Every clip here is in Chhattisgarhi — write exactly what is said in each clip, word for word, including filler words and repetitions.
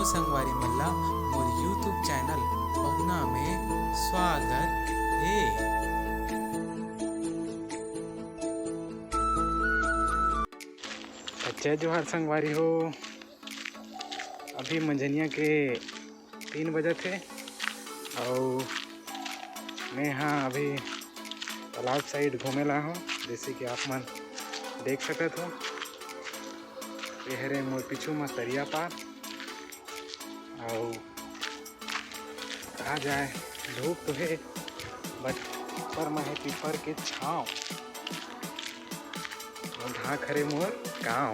संगवारी मन ला मोर YouTube चैनल पहुना में स्वागत हे। त जय जोहार संगवारी हो, अभी मंझनिया के तीन बजत हे अउ मैं हा अभी तालाब side घूमे ला हूँ। जैसे कि आप मन देख सकत हो, ये हरे मोर पीछू म तरिया पार। अउ कहा जाए, धूप तो हे, but ऊपर म हे पीपर के छाँव, अउ ढाक हरे मोर गाँव।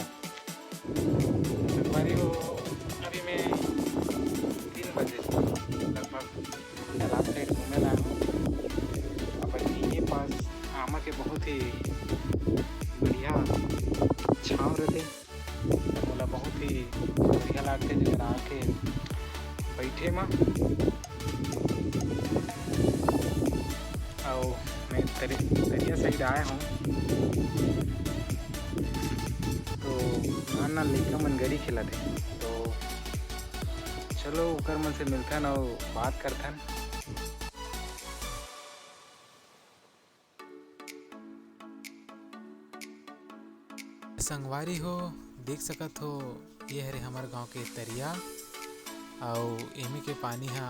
संगवारी हो, अभी मैं तीन बजे लगभग तालाब side घूमे ला हूँ। अब ये पास आमा के बहुत ही बढ़िया छाँव रहते, मोला बहुत ही बढ़िया लागथे जेकर आके बैठे म। अउ मैं तरि-, तरिया side आए हूँ, तो नान नान लइका मन गरी खेलत हे, तो चलो ओकर मन से मिलथन अउ बात करथन। संगवारी हो, देख सकत हो, ये हरे हमर गांव के तरिया, अउ एमे के पानी ह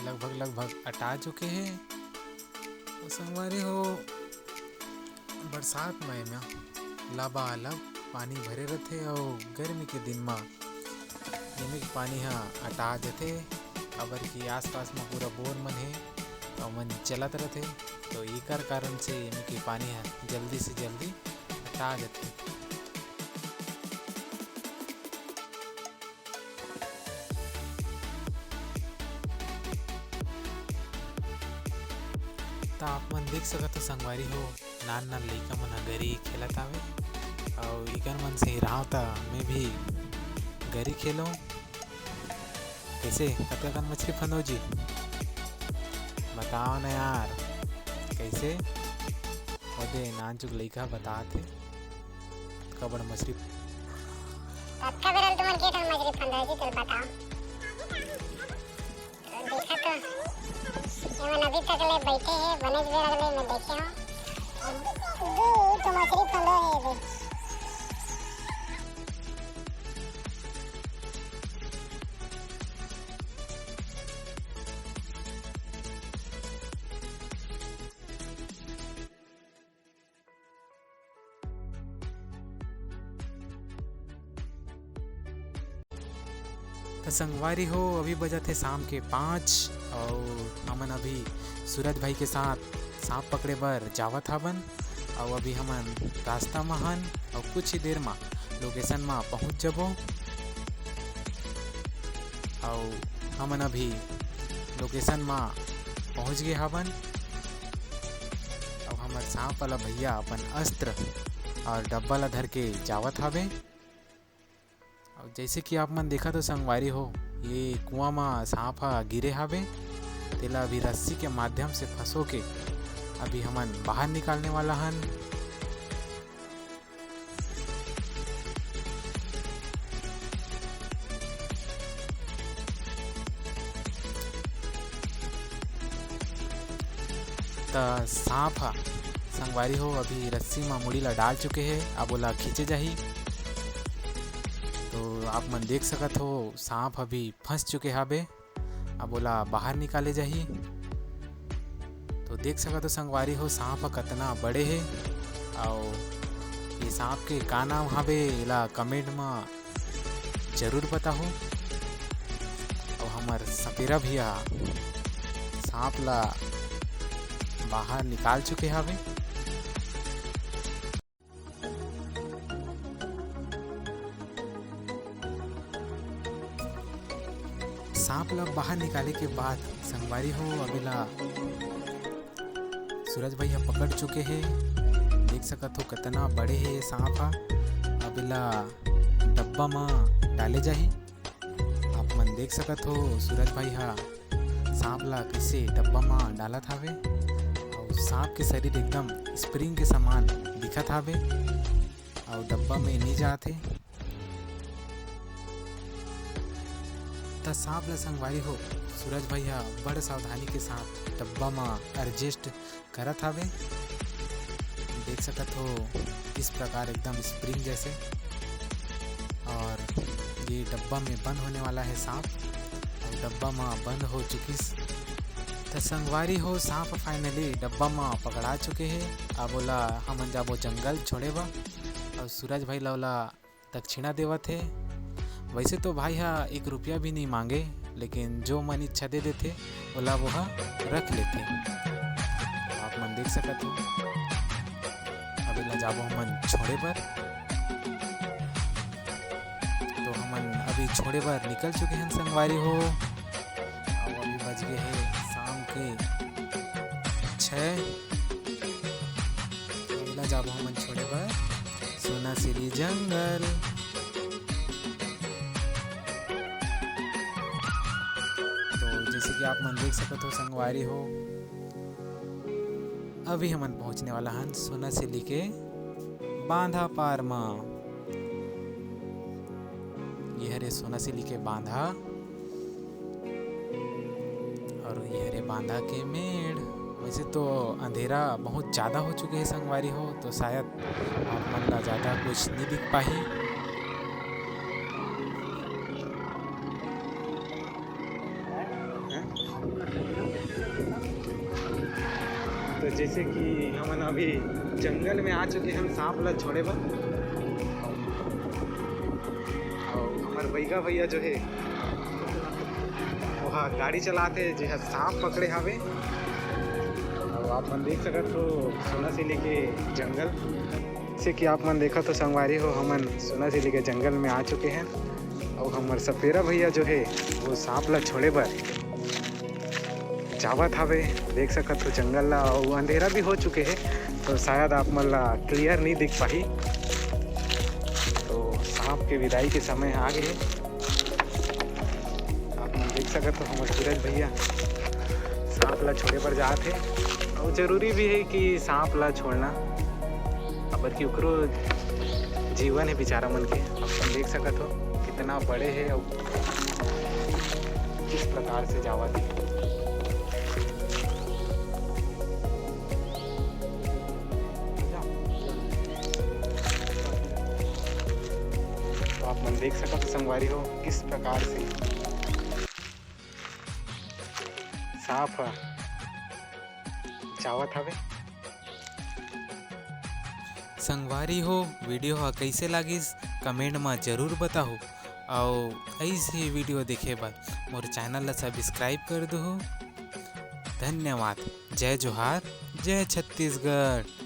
लगभग, लगभग अटा चुके हे। अउ संगवारी हो, बरसात म एमा लबालब पानी भरे रथे, अउ गर्मी के दिन म एमे के पानी ह अटा जथे, काबर कि आसपास म पूरा बोर मन हे, अउ मन चलत रथे, तो एकर कारण से एमे के पानी ह जल्दी से जल्दी अटा जथे। त आप मन देख सकत हो संगवारी हो, नान नान लइका मन ह गरी खेलत हावे, अउ इकर मन से ही रहा त मैं भी गरी खेलो। कैसे, कतका कन मछली फंदो जी? बताओ ना यार, कैसे? ओदे नानचुक लइका बतात हे, कतका बड़ मछली। कतका बेरन तुमन के ठन मछली फंदो जी, चल बताओ। देखा तो, एमन अभी तक ले बैठे हे, बनेच बेर ले मैं देखे हूँ। दू तो मछली फंदो हे बे। त संगवारी हो, अभी बजत हे शाम के पाँच, अउ हमन अभी सूरज भाई के साथ सांप पकड़े बर जावत हावन। अउ अभी हमन रास्ता म हन, अउ कुछ ही देर म location म पहुंच जबो। अउ हमन अभी location म पहुंच गे हावन। अउ हमर सांप वाला भैया अपन अस्त्र अउ डब्बा ला धर के जावत हावे। अउ जैसे कि आप मन देखत हो संगवारी हो, ये कुआं म सांप ह गिरे हावे, तेला अभी रस्सी के माध्यम से फंसो के अभी हमन बाहर निकालने वाला हन। त सांप ह संगवारी हो अभी रस्सी म मुड़ी ला डाल चुके हे, अब ओला खींचे जाही। तो आप मन देख सकत हो सांप अभी फंस चुके हाबे, अब ओला बाहर निकाले जाही। तो देख सकत हो संगवारी हो सांप ह कतना बड़े हे, अउ ये सांप के का नाम हाबे एला comment म जरूर बताहू। अउ हमर सपेरा भैया सांप ला बाहर निकाल चुके हावे। सांप ला बाहर निकाले के बाद संगवारी हो अबेला सूरज भाई ह पकड़ चुके हे। देख सकत हो कतना बड़े हे ये सांप ह। अब एला डब्बा म डाले जाही। आप मन देख सकत हो सूरज भाई ह सांप ला कइसे डब्बा म डालत हावे। अउ सांप के शरीर एकदम spring के समान दिखत हावे। अउ डब्बा में नइ जात हे। त सांप ल संगवारी हो, सूरज भाई ह बड़ सावधानी के साथ डब्बा म एडजस्ट करत हावे। देख सकत हो, इस प्रकार एकदम स्प्रिंग जैसे। और ये डब्बा में बंद होने वाला है सांप, और डब्बा म बंद हो चुकिस। त संगवारी हो, सांप फाइनली डब्बा म पकड़ा चुके हे। अब ओला हमन जाबो जंगल छोड़े बर, और सूरज भाई ल ओला दक्षिणा देवत हे। वैसे तो भाई ह एक रुपया भी नहीं मांगे, लेकिन जो मन इच्छा दे देथे, ओला वो ह रख लेथे। आप मन देख सकत हो, अब एला जाबो हमन छोड़े बर। तो हमन अभी छोड़े बर निकल चुके हैं संगवारी हो। अब अभी बज गए हैं शाम के छः। एला जाबो हमन छोड़े बर सोनासिली जंगल। तो जैसे कि आप मन देख सकत हो संगवारी हो, अभी हमन पहुंचने वाला हन सोनासिली के बांधा पार म। ये हरे सोनासिली के बांधा। और ये हरे बांधा के मेड़। वैसे तो अंधेरा बहुत ज़्यादा हो चुके हे संगवारी हो, तो शायद आप मन ला ज़्यादा कुछ नहीं दिख पाही। तो जैसे कि हमन अभी जंगल में आ चुके हैं सांप ला छोड़े बर, और हमारे बैगा भैया जो है वो ह गाड़ी चलाते, जे ह सांप पकड़े हावे। और आप मन देख सकत हो सोनासिली के जंगल। जैसे कि आप मन देखत हो संगवारी हो, हमन सोनासिली के जंगल में आ चुके हैं और हमर सपेरा भैया जो है वो सांप ला छोड़े बर जावत हवे। देख सकत हो जंगल ला, और अंधेरा भी हो चुके हे, तो शायद आप मन ला क्लियर नहीं दिख पाही। तो सांप के विदाई के समय आ गए। आप मन देख सकत हो हमर सूरज भैया सांप ला छोड़े बर जात हे। और जरूरी भी है कि सांप ला छोड़ना, काबर कि ओकरो जीवन है बेचारा मन के। आप मन देख सकत हो कितना बड़े है और किस प्रकार से जावत है। तो आप मन देख सकत हो संगवारी हो किस प्रकार से सांप ह जावत हवे। संगवारी हो, वीडियो ह कइसे लागिस, कमेंट म जरूर बताहू। अउ अइसे वीडियो देखे बर मोर चैनल ला सब्सक्राइब कर दुहू। धन्यवाद। जय जोहार, जय छत्तीसगढ़।